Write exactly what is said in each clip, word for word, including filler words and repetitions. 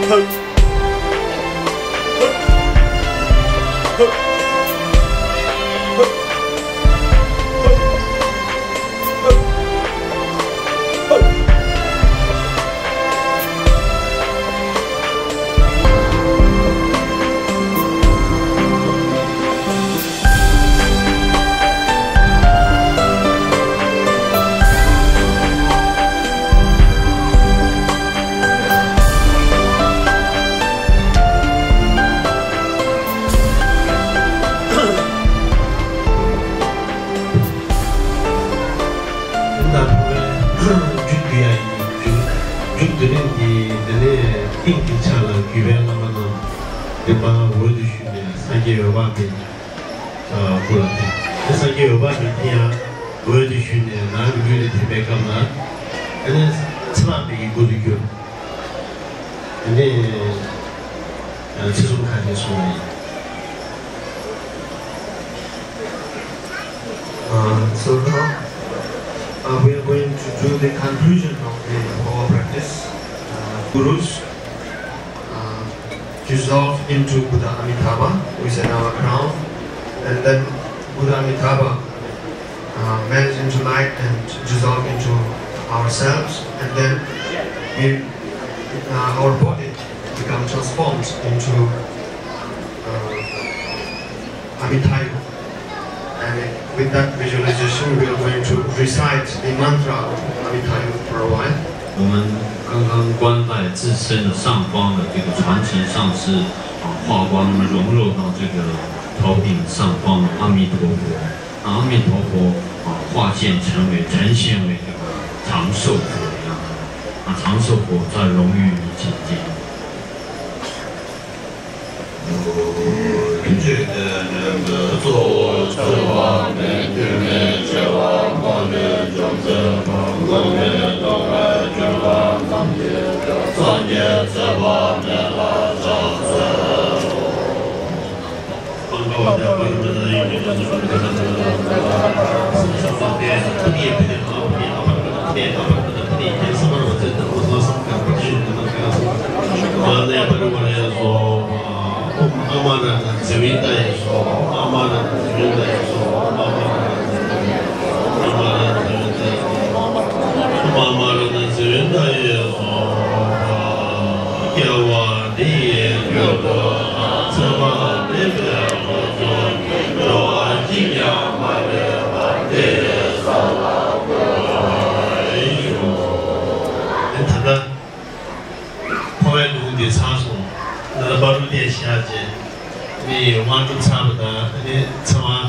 མཇུག་བསྡུ་ཡ་ཡིན། མཇུག་མཇུག་བསྡུ་རིང་གི་དེ་ནས་ཏིང་གི་ཆ་ལ་གུས་པའི་བླ་མ་རྣམས་བདེན་པ་འོད་དུ་ཞུ་ནས་སངས་རྒྱས་འོད་དཔག་མེད། སྐུ་ལ་ཐིམ། དེ་སངས་རྒྱས་འོད་དཔག་མེད་དེ་ཡང་འོད་དུ་ཞུ་ནས་ནང་གི་ལུས་ལ་ཐིམ་པའི་སྐབས་ལ། དེ་ནས་ཚེ་དཔག་མེད་ཀྱི་སྐུ་རུ་གྱུར། དེ་ནས་ཚེ་གཟུངས་ཁ་ཤས་གསུངས་ནས། Uh, so now, uh, we are going to do the conclusion of the, of our practice. Uh, Gurus, uh, dissolve into Buddha Amitabha, who is in our crown, and then Buddha Amitabha, uh, melt into light and dissolve into ourselves, and then we, uh, our body become transformed into, uh, Amitabha. And with that visualization, we are going to recite the mantra of Amitabha for a while. 我们刚刚观待自身的上方的这个传承上师，啊，化光融入到这个头顶上方的阿弥陀佛，让阿弥陀佛，啊，化现成为，呈现为这个长寿佛的样子，啊，长寿佛再融于你指尖。 ད་ལྟ། འཕོ་བའི་ལུང་འདི་ཚར་སོང་། ད་ལྟ་བར་དུ་བསྡད་བཞག་རྗེས། ནི་དབང་སྒྲུབ་ཚར་བ་དང་ནི་ཚར་བ།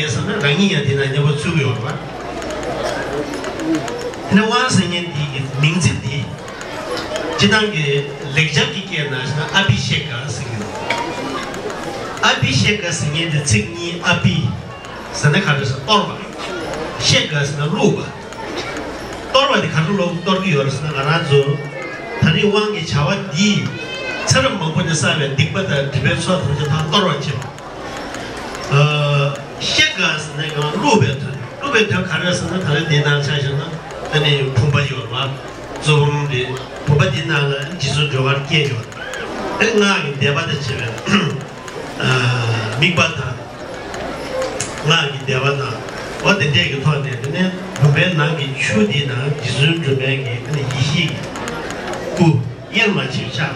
ཡོད་ཟེར་ན་རང་ཉིད་ཡང་དེ་ན་མཉམ་པོ་ཚུད་ཀྱི་ཡོད་རེད་པ། དེ་ནས་དབང་ཟེར་མཁན་འདི་གི་མིང་ཚིག་འདི། སྤྱིར་བཏང་གི་ལེགས་སྦྱར་གྱི་སྐད་ནང་བཞིན་ན་ཨ་བྷི་ཤེ་ཀ་ཟེར་གྱི་ཡོད། ཨ་བྷི་ཤེ་ཀ་ཟེར་མཁན་འདི་ཚིག་གཉིས། ཨ་བྷི་ཟེར་ན་ག་རེ་ཟེར། གཏོར་བ། ཤེ་ཀ་ཟེར་ན་བླུགས་པ། གཏོར་བ་འདི་ག་རེ་ལ་གཏོར་གྱི་ཡོད་རེད་ཟེར་ན། ང་རང་ཚོ་ད་རེས་དབང་གི་བྱ་བ་འདིས་ཚེ་རབས་མང་པོ་ནས་བསགས་པའི་སྡིག་པ་དང་སྒྲིབ་པའི་ཚོགས་ཐམས་ཅད་ཕར་གཏོར་བར་བྱེད་པ། ཤེ་ཀ་ཟེར་ན་ཡང་བླུགས་པའི་དོན། བླུགས་པའི་དོན་ག་རེ་ཟེར་ན། ད་རེས་འདི་ནང་ཆ་བཞག་ན་ཨ་ནི་བུམ་པ་ཡོད་རེད་པ། གཙོ་བོ་རེད། བུམ་པ་འདི་ནང་ལ་རྗེ་བཙུན་སྒྲོལ་དཀར་བསྐྱེད་ཡོད། ཨ་ནི་སྔགས་ཀྱི་བཟླས་པ་དང་བཅས་པའི་དམིགས་པ་དང་། སྔགས་ཀྱི་བཟླས་པ་དང་། འོ་དེ་འདྲས་ཀྱི་ཐོག་ནས། དེ་ནས་བུམ་པའི་ནང་གི་ཆུ་འདི་ནང་རྗེ་བཙུན་སྒྲོལ་མའི་གི་ཨ་ནི་ཡེ་ཤེས་ཀྱི་སྐུ་དབྱེར་མ་ཕྱེ་ཆགས་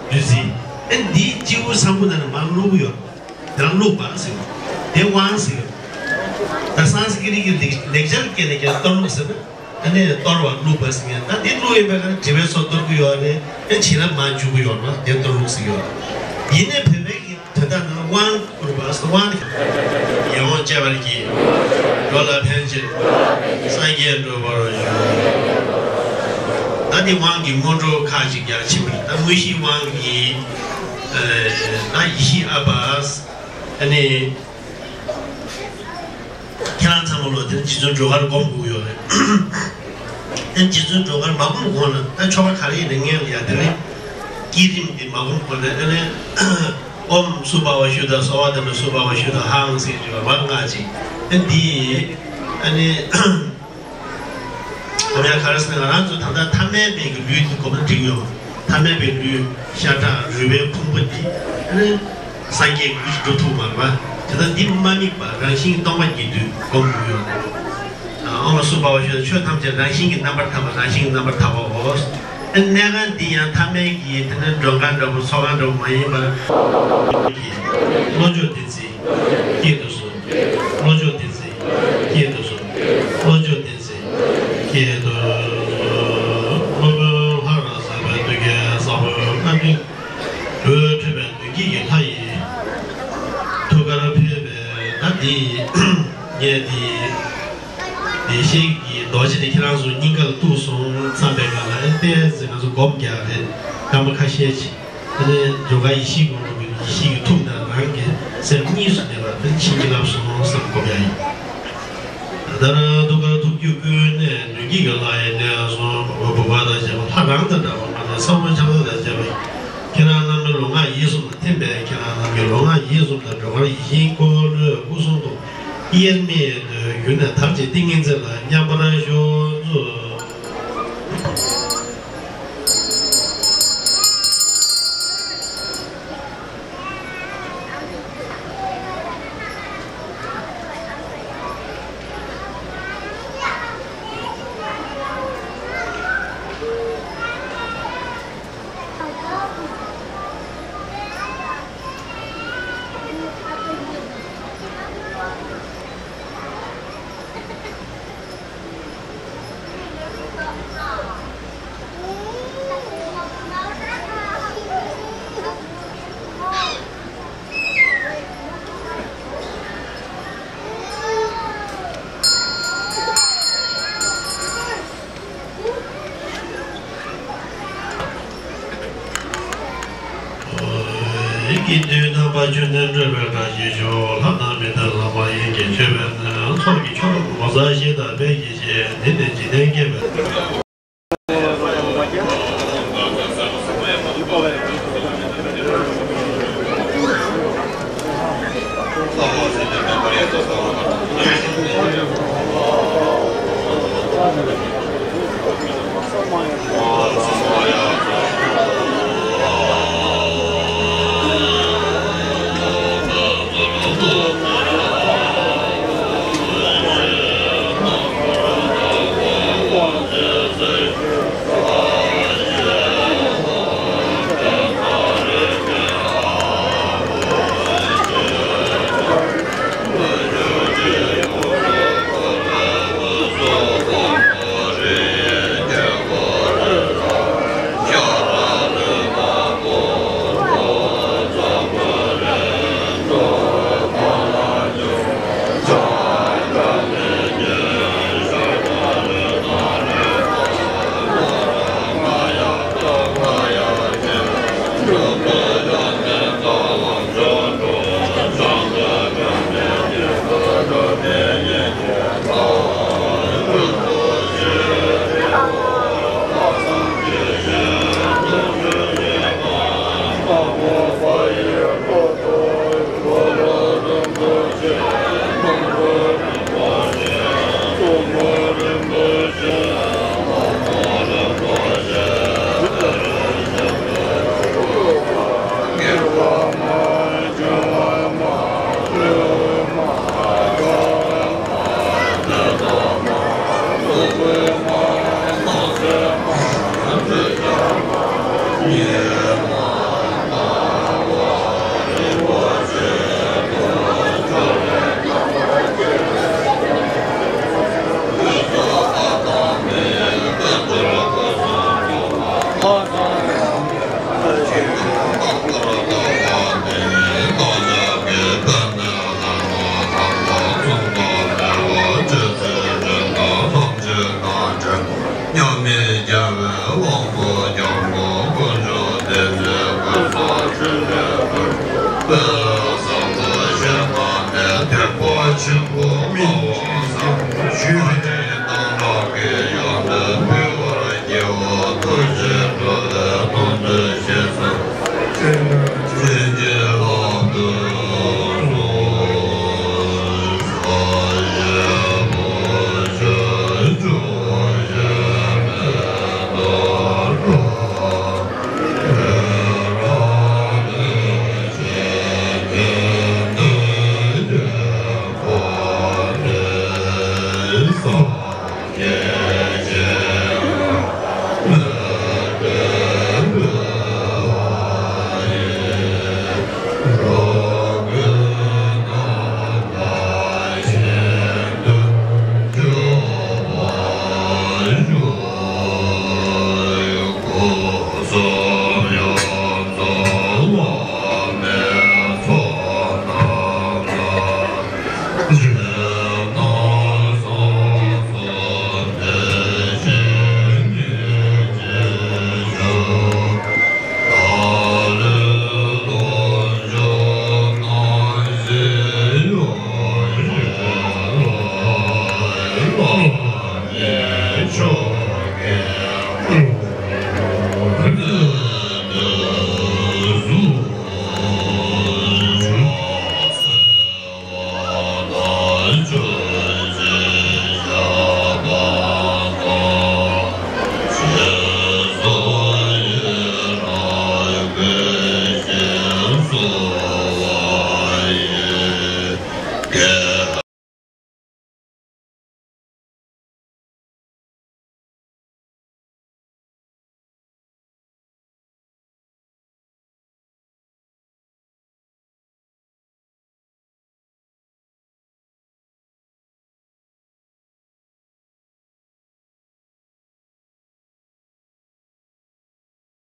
བདུད་རྩི། ཨ་ནི་འདིའི་སྤྱི་བོ་ཚངས་བུག་ནང་ནས་མར་བླུགས་ཡོད། དེ་ལ་བླུགས་པ་ཟེར་བ། དེ་དབང་ཟེར་བ། ད་སཾ་སྐྲྀ་ཏ་གི་ལེགས་ལེགས་སྦྱར་སྐད་ནས་ཀྱང་གཏོར་བླུགས་ཟེར་ན། ཨ་ནི་གཏོར་བ་བླུགས་པ་ཟེར་མཁན། ད་དེ་བླུགས་ཡོད་པའི་ཁར་སྒྲིབ་པའི་ཚོགས་གཏོར་གྱི་ཡོད་རེད། ཨ་ནི་བྱིན་རླབས་མར་འཇུག་གི་ཡོད་རེད། དེ་གཏོར་བླུགས་ཟེར་གྱི་ཡོད་རེད། ཡིན་ནའི་བོད་པའི་གི་དོན་དག་ནང་དབང་བསྐུར་བ་ཟེར། དབང་དེ། ཡིད་འོང་སྤྱད་པར་བགྱི། འགྲོ་ལ་ཕན་ཕྱིར། སངས་རྒྱས་འགྲུབ་པར་ཤོག། ད་འདི་དབང་གི་སྔོན་འགྲོ་ཁག་ཅིག་ཡར་ཕྱིན་པ་རེད། ད་དངོས་གཞིའི་དབང་གི། ཨ། ད་ཡེ་ཤེས་ཨ་བྷ། ཨ་ནི། ཁྱེད་རང་ཚང་མ་ལོ་དེར་རྗེ་བཙུན་སྒྲོལ་དཀར་སྒོམ་དགོས་ཡོད་རེད། ཨ་ནི་རྗེ་བཙུན་སྒྲོལ་དཀར་མ་སྒོམ་གོང་ལ། ད་ཆོ་ག་ག་རེ་ཡིན་ནའི་སྔོན་ལ་ཡ་དེ་རིང་བསྐྱེད་རིམ་འདི་མ་སྒོམ་གོང་ལ། ཨ་ནི་ཨོཾ་སུ་པ་ཝ་ཤུ་དང་སྭ་བྷཱ་ཏ་ན་སུ་པ་ཝ་ཤུ་དང་ཧཱུྃ་ཟེར་གྱི་ཡོད་པ་སྔགས་ཅིག། ཨ་ནི་འདི། ཨ་ནི། སྒོམ་ཡ་ག་རེ་ཟེར་ན། ང་རང་ཚོ་ད་ལྟ་ཐ་མལ་པའི་གི་ལུས་འདི་སྒོམ་ན་འགྲིག་ཡོད། ཐ་མལ་པའི་ལུས་ཤ་ཁྲག་རུས་པའི་ཕུང་པོ་འདི་ཨ་ནི་སངས་རྒྱས་ཀྱི་སྐུ་ཞིག་འགྲུབ་ཐུབ་མ་རེད་པ། དེ་ལྟར་འདི་མ་དམིགས་པར་རང་བཞིན་གྱི་སྟོང་པ་ཉིད་དུ་སྒོམ་དགོས་ཡོད་རེད། ཨོཾ་སུ་པ་ཝ་ཤུ་དང་། ཆོས་ཐམས་ཅད་རང་བཞིན་གྱིས་རྣམ་པར་དག་པ། རང་བཞིན་གྱིས་རྣམ་པར་དག་པའོ། ཨ་ནི་གནས་ཁང་འདི་ཡང་ཐ་མལ་གྱི་དེ་ནི་མགྲོན་ཁང་འདྲ་པོ་ཚོགས་ཁང་འདྲ་པོ་མ་ཡིན་པར། བློ་མཆོག་བདེན་ཚིག་སྐྱེད་དུ་གསོལ། བློ་མཆོག་བདེན་ཚིག་སྐྱེད་དུ་གསོལ། བློ་མཆོག་བདེན་ཚིག་སྐྱེད་དུ་གསོལ། སློབ་དཔོན་ལྷ་རབ་གསལ་བའི་མདུན་བསྐྱེད་ས་བོན་ལྔ་སྤྲིན་སྤྲོས་འཁྲུལ་པའི་མདུན་བསྐྱེད་ཀྱི་ལྷ་ཡི་ཐུགས་ཀར་ཕེབས་པའི། ད་འདི་ངས་འདི་ཡེ་ཤེས་ཀྱི་རྡོ་རྗེ་དེ་ཁྱེད་རང་ཚོ་སྙིང་ག་ལ་གཏུགས་སོང་བསམ་པའི་སྒང་ལ། ཨེ་ཏེ་ཟེར་ང་ཚོ་སྒོམ་རྒྱག་རེད། སྐར་མ་ཁ་ཤས་ཤིག། དེ་ནས་སྒྲོལ་དཀར་ཡེ་ཤེས་ཀྱི་ངོ་བོ། ཡེ་ཤེས་ཀྱི་ཐུགས་དང་རང་གི་སེམས་གཉིས་སུ་མེད་པ་དེ་བྱིན་གྱིས་བརླབས་སོང་བསམ་སྒོམ་ཡ་ཡིན། ད་ལྟ་རང་ཐུགས་ཀར་ཐུགས་རྒྱུད་བསྐུལ་ནས། མདུན་བསྐྱེད་ཀྱི་ལྷ་ཡི་གནས་སུ་འོད་དཔག་པ་དང་བཅས་པ་ལྷ་རང་དང་འདྲ་བ་མ་ནས་ས་བོན་ཕྱག་རྫས་དང་བཅས་པ་ཡིས། ཁྱེད་རང་རྣམས་ཀྱི་ལུས་ངག་ཡིད་གསུམ་ལ་ཐིམ་པས། ཁྱེད་རང་རྣམས་ཀྱི་ལུས་ངག་ཡིད་གསུམ་དང་སྒྲོལ་དཀར་ཡིད་བཞིན་འཁོར་ལོའི་སྐུ་གསུང་ཐུགས་དབྱེར་མེད་དུ་གྱུར་ནས་དར་ཅིག་ཏིང་ངེ་འཛིན་ལ་མཉམ་པར་ཤོག། ཡིད་ཀྱི་མདུན་ན་པ་ཆུ་ནས་སྤྲོས་པའི་བཀྲ་ཤིས་ཤོག། ལྷ་དང་མི་དང་ལྷ་མ་ཡིན་གྱི་མཆོད་པའི་སྣོད། ཚོགས་ཀྱི་མཆོག་ངོ་མཚར་ཞེས་དང་དཔལ་གྱི་ཞལ། འདི་ནི་འཇིག་རྟེན་བསྐྱེད་པའི།